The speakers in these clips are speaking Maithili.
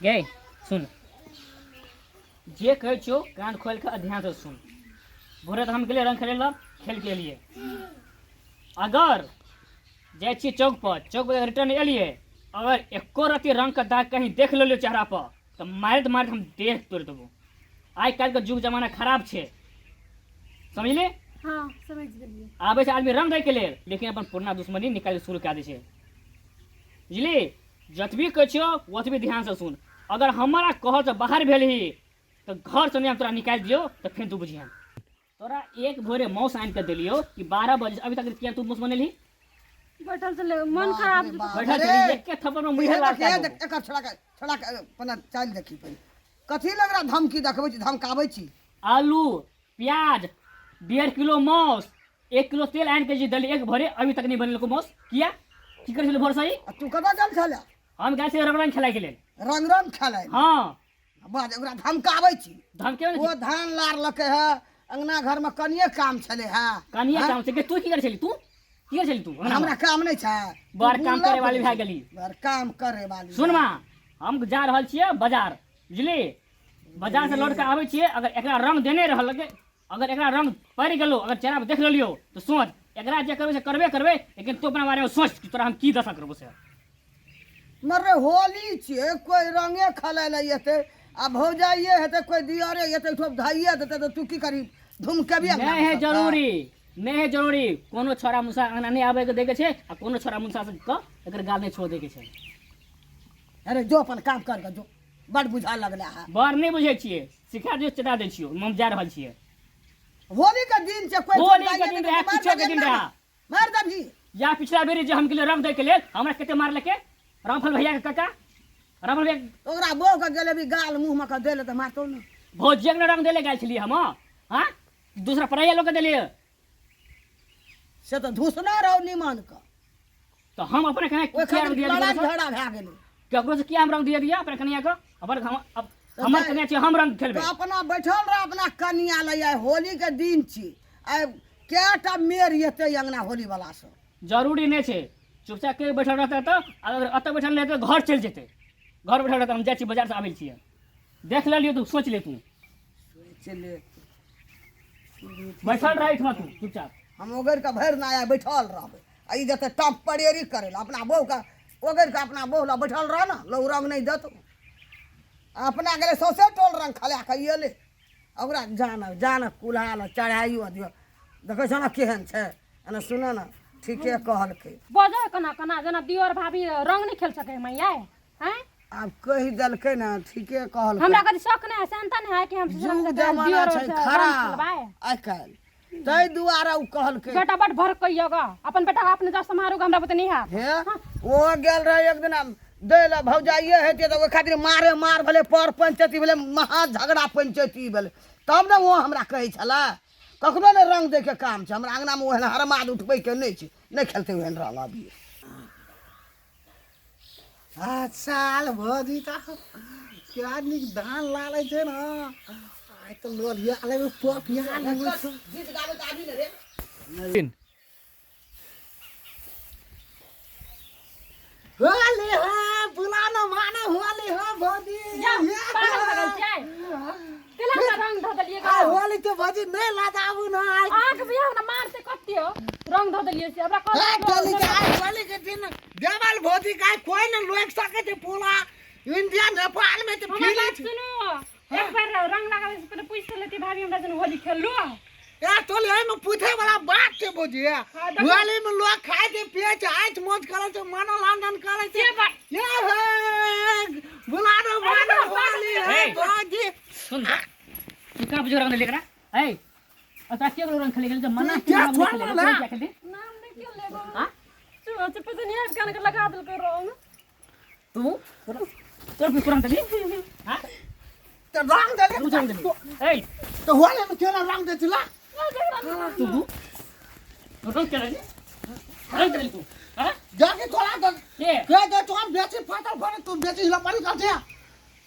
गे सुन, जे कहै छियौ कान खोलि कऽ ध्यानसँ सुन। भोरे तऽ हम गेलियै रंग खेलै लए, खेल के एलियै। अगर जाइ छियै चौक पर, चौक पर रिटर्न एलियै, अगर एको रत्ती रंगके दाग कहीं देख लेलियौ चेहरा पर तऽ मारैत मारैत हम देह तोड़ि देबौ। आइ काल्हिके युग जमाना खराब छै, समझली? हाँ, समझ गेलियै। आबै छै आदमी रंग दैके लेल, लेकिन अपन पुरना दुश्मनी निकालि शुरू कए दै छै, बुझली? जतबी कहै छियौ ओतबी ध्यानसँ सुन। अगर हमरा कहलसँ बाहर भेलही तऽ घरसँ नहि हम तोरा निकालि दियौ तऽ फेर तू बुझिहन। तोरा एक भोरे मौस आनि कऽ देलियौ कि 12 बजे अभी तक किया तू मौस बनेलही? बैठल छलै, मन खराब बाप रे बाप। बैठल अरे! छली, एके थप्पड़ में मुँहे लाल कए देबौ। एकर छोड़ा के अपना चालि देखी पहिले। कथी लग रहा धमकी देखबै छी, धमकाबै छी? आलू प्याज 1.5 किलो मौस 1 किलो तेल आनि के जे देली एक भरे, अभी तक नहीं बनेलको मौस। किया की करै छलै भोर सही? आ तू कतऽ गेल छलै? हम गेल छलियै रंग रंग खेलाय के लेल। रंग रंग खेलाय? हाँ। बाज, ओकरा धमकाबै छी? धमकेबै ओ धान लार लके है, अंगना घर में कनिये काम छलै है। कनिये हाँ? काम छै। तू की करै छली? तू की करै छली तू अंगना में? हमरा काम नहि छै। बड़ काम करे वाली भए गेली। बड़ काम करे वाली। सुन माँ, हम जा रहल छियै बाजार, बुझली? बाजार से लौट के आबै छियै, अगर एकरा रंग देने रहल, अगर एकरा रंग पड़ि गेलो, अगर चेहरा पर देख लेलियो तऽ सोच, एकरा जे करबै से करबे करबै, लेकिन तू अपना बारे में सोच कि तोरा हम की दशा करबो से। मर होली छियै, कोई रंगे खेलाय लए एतै आ भौजाइए हेतै, कोई दियरे एतै, ठोप धाइए देतै तऽ तू की करी? धुमकेबी अंगना नहि है में सबके? जरूरी नहि है, जरूरी कोनो छोरा मुसा अंगना नहि आबै के दै के छै आ कोनो छोरा मुसा से के एकर गाल नहि छोड़ दै के छै। अरे जो अपन काम कर के जो, बड़ बुझा लगला है। बड़ नहि बुझै छियै, सिखा दियौ, चटा दै छियौ। हम जा रहल छियै। होली के दिन छै, कोई होली के दिन रहै, किछो के दिन रहै। मार दबही। या पिछला बेरी जे हम गेलियै रंग दै के लेल, हमरा कते मारलकै रामफल भैया के काका, रामफल भैया। ओकरा बहू के गेले भी गाल मुंह में के देले तऽ मारतौ ने। भौजिया के रंग देले गेल छलियै हम, हाँ दूसरा पढ़ैया लोग के देलियै। से तऽ धुसना रहो निमन के। तऽ हम अपने कन्या ओहि किया रंग खातिर दिया लड़ाइ दिया? झगड़ा भए गेलै। केकरो से किया हम रंग दिया दिया अपने कन्या के? अपन हम हमर कन्या छै, हम रंग खेलबै। तऽ अपना बैठल रह अपना कन्या लए। आइ होली के दिन छी, आइ कएटा मेर एतै अंगना होली वाला सब। जरूरी नहि छै, चुपचाप के बैठल रहतै तऽ, अगर एतऽ बैठल नहि तऽ घर चलि जेतै। घर बैठल रहतै, हम जाइ छी बाजार से आबै छियै। देख लेलियौ, तू सोच ले तू। सोचि ले। बैठल रह एहिठमा तू चुपचाप। हम ओगरि कऽ भरि ना आइ बैठल रहबै आ ई जते टप परेरी करै लए अपना बहू के ओगरि कऽ अपना बहू लए बैठल रह ने, लौ रंग नहि देतौ। अपना गेलै सौंसे टोल रंग खला कऽ एलै। ओकरा जान जान कुल्हा लए चढ़ाइयो दियौ। देखै छौ ने केहन छै? एना सुनऽ ने, ठीके कहलकै। बजै केना केना जेना दियोर भाभी रंग नहि खेल सकै मैया हैं। आब कहि देलकै ने, ठीके कहलकै। हमरा कभी शौक नहि है, सेहनता नहि है कि हम युग जमाना दियोर छै खराब आइ काल्हि, ताहि दुआरे ओ कहलकै। बेटा बड भड़कैया ग, अपन बेटा के अपने जस मारू, हमरा बुते नहीं है। हे, ओ गेल रहे एक दिना दै लए, भौजाइए हेतै तऽ ओहि खातिर मारे मार भेलै, पर पंचायती भेलै, महा झगड़ा पंचायती भेलै, तब ने ओ हमरा कहै छलै। कखनो ने रंग दैके काम छै हमरा अङ्गनामे, ओहन हरमाद उठबैके नहि छै, नहि खेलतै ओहन रंग अभी। आ साल भौजी तऽ क्या नीक धान लालै छै ने, आइ तऽ लोहिया लेबै, पपिया लेबै। गीत गाबै तऽ आबी ने रे। होली हो, बुलानो मानो, होली हो भौजी। जा, पागल भऽ गेल छियै? केला हमरा रंग धऽ देलियै आ होली के भौजी नहि लगाबू ने आइ। अहाँके बियाह ने मारते कते हो, रंग धऽ देलियै से हमरा हे कहलक। होली के, आइ होली के दिन देवल भौजी के आइ कोई ने लोक सके छै, पूरा इंडिया नेपाल में तऽ हमर फील बात सुनू, एक बार रंग लगाबै से पहिले पूछि तऽ लेती भाभी, हमरा जन होली खेललू। ए टोली, एहिमे पूछे वाला बात छै भौजी? हाँ, देखो। होली में लोग खाय छै, पिए छै, आइच मौज करे छै, मनोरंजन करे छै। से बात। ये हे बुलानो मानो होली है हे। भौजी। सुन, तू कहाँ बुझो रंग लेकरा? ए अच्छा, के रंग खेले गेल मना? क्या रंग छोड़ खेले ना? क्या खेले? नाम नहि केल लेबो। हाँ? चुप चुप से नहीं कान के लगा देलकै रंग। तू तोर तोर रंग देली? हाँ? तऽ रंग देले। तू रंग देली? ए तऽ होली में केना रंग दै छला? तू तू रंग केला रे? रंग देली तू? हाँ? जाके तोरा तऽ के के दे तोरा बेची फाटल फरे, तू बेची लपड़ी कर छै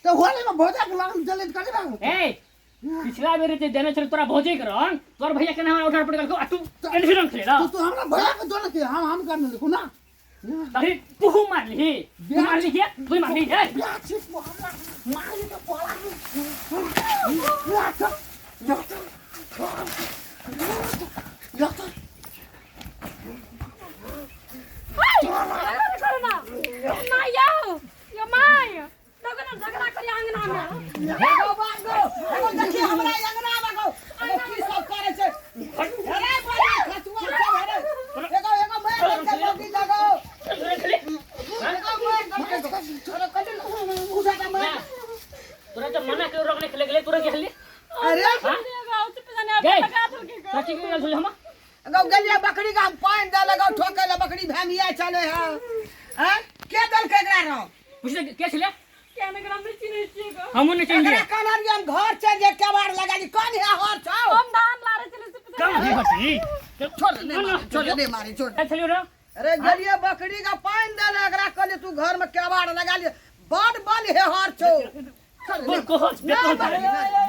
तऽ होली में भौजा के रंग देले करी रंग। ए पिछला बेर जे देने छल तोरा भौजी के रंग, तोर भैया केना हमरा उठा पड़ गेल आ तू एनही रंग खेले तू तू हमरा भैया के दोने के हम करने लिखू ना। अरे तू मारली, तू मारली के, तू मारली के। माय यौ, यौ my, देखो ना झगड़ा करी अंगना में। एगो बागो, एगो देखी हमरा अंगना में गो, एगो की सब करे छै। अरे बड़ा खचुआ सब अरे। एगो एगो मार के मोगी जगो। एगो मार के अरे कथि उठा के मार। तोरा जब मना करो रंग नहीं खेले गेले, तोरा के खेलली? अरे हाँ? चुप जाने गए। लगा देलकै गो। चाची के गेल छलै हम। एगो गेलियै बकरी के हम पानि दे लगौ ठोकै ले, बकरी भेमिया चले है। हैं? के देलकै एकरा रंग? पुछले के छलै? किया ने एकरा हम नहि चिन्है छियै गो। हमहूँ नहि चिन्हलियै। एकरा कहलियै हम घर चलि जाय, केबाड़ लगा दी, कोन है हर छौ? हम धान लारै छलै से पुछलियै। कम है हसी। छोड़ दे, नहीं मारी, छोड़ दे, नहीं मारी, छोड़ दे। छलियो ना? अरे गेलियै बकरी के पानि दे ले, एकरा कहलियै तू घर में केबाड़ लगा लिये, बड़ बल हे हर छौ। छोड़ दे, बोल कोहल, नहीं बेकोहल मारी, भए नहीं,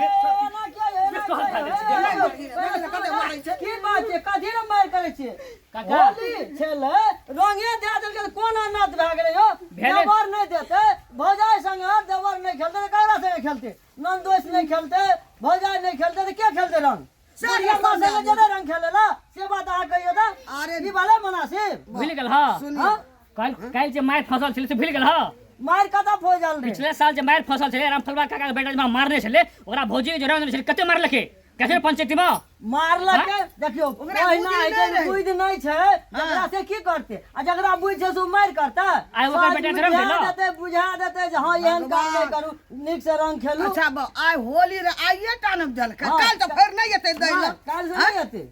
बेकोहल भए गेल छै। नहीं मारी, नहीं, कते मारै छै? की बात छै, कथी लए मारि करै छियै? काका। होली छलै, रंगे दए देलकै तऽ कोन अनर्थ भए गेलै यौ? भेलै। देवर नहि देतै, भौजाइ संगे देवर नहि खेलतै तऽ ककरा संगे खेलतै? ननदोसि नहि खेलतै, भौजाइ नहि खेलतै तऽ के खेलतै रंग? से बुढ़िया माँ संगे जेतै रंग खेलै लए, से बात अहाँ कहियौ तऽ। अरे ई भेलै मनासिब? भूलि गेल हँ? सुनियौ। हँ? काल्हि काल्हि जे मारि फसल छलै से भूलि गेल हँ? मारि कतऽ फौजल रे? पिछले साल जे मारि फसल छलै, रामफलवा काका के बेटा जे मारने छलै, ओकरा भौजी जे रंग देने छलै, कते मारलकै? कैसे पंचायती में? मारलकै देखियौ, ओकरा ओहिना बुद्धि होइ छै, नहि रहै। बुद्धि नहि छै जकरा, से की करतै? आ जकरा बुद्धि छै से ओ मारि करतै? आइ ओकर बेटा के रंग बुझा देलक। देतै, बुझा देतै जे हँ एहन काम नहि करू, नीक से रंग खेलू। अच्छा बा, आइ होली रे, आइए टा ने देलकै, हँ। काल्हि तऽ फेर नहि एतै दै लए। काल्हि से नहि एतै।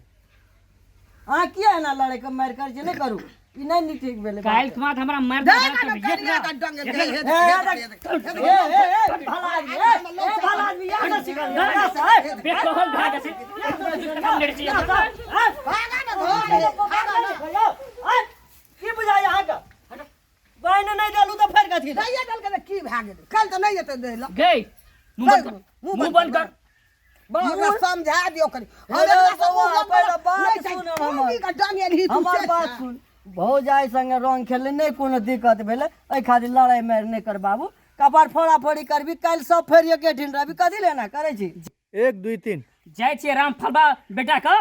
अहाँ किया एना लड़ै के मारि करै छियै? नहि करू, ई नहि नीक ठीक भेलै बात। काल्हि खुमा हमरा मारि दे देलक। कने करिया के डंग दे, हे, ए, ए, ए, ए, भला आदमी, ए, ए, भला आदमी, यहाँ से सिखल, यहाँ से, ए, बेकोहल भए गेल छै। यहाँ से, ए, भागा ने घर, भागा ने। ए, की बुझाइ अहाँके? बहिन नहि देलू तऽ फेर कथी लए? दैये देलकै तऽ की भए गेलै? काल्हि तऽ नहि एतै दै लए। गई, मुंह बंद कर, मुंह बंद कर। बा, ओकरा समझा दियौ कनि। हम हेलो, एकरा से बौआ, मुँह बंद पहिले करब। बात नहि चाही। सुन हमर। मौगी के डंग एलही तू हमर से बात छै। सुन, भौजाइ संगे रंग खेलले नहि कोनो दिक्कत भेलै, एहि खातिर लड़ाइ मारि नहि कर बाबू। कपार फोड़ा फोड़ी करबी, काल्हि सब फेर एके ठिन रहबी, कथी लेना करै छी? 1 2 3। जाइ छियै रामफलबा बेटा के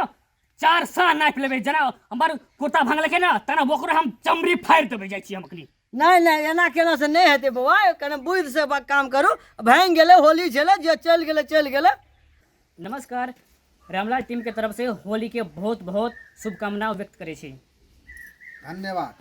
4 सा नापि लेबै, जेना हमर कुर्ता भांगलकै ने तेना ओकरो हम चमड़ी फाड़ि देबै। जाइ छियै हम अखनी। नहि नहि, एना केना से नहि हेतै बौआ, कने बुद्धि से काम करू। भाङि गेलै, होली छलै, जे चलि गेलै चलि गेलै। नमस्कार, रामलाल टीम के तरफ से होली के बहुत बहुत शुभकामना व्यक्त करै छी। धन्यवाद।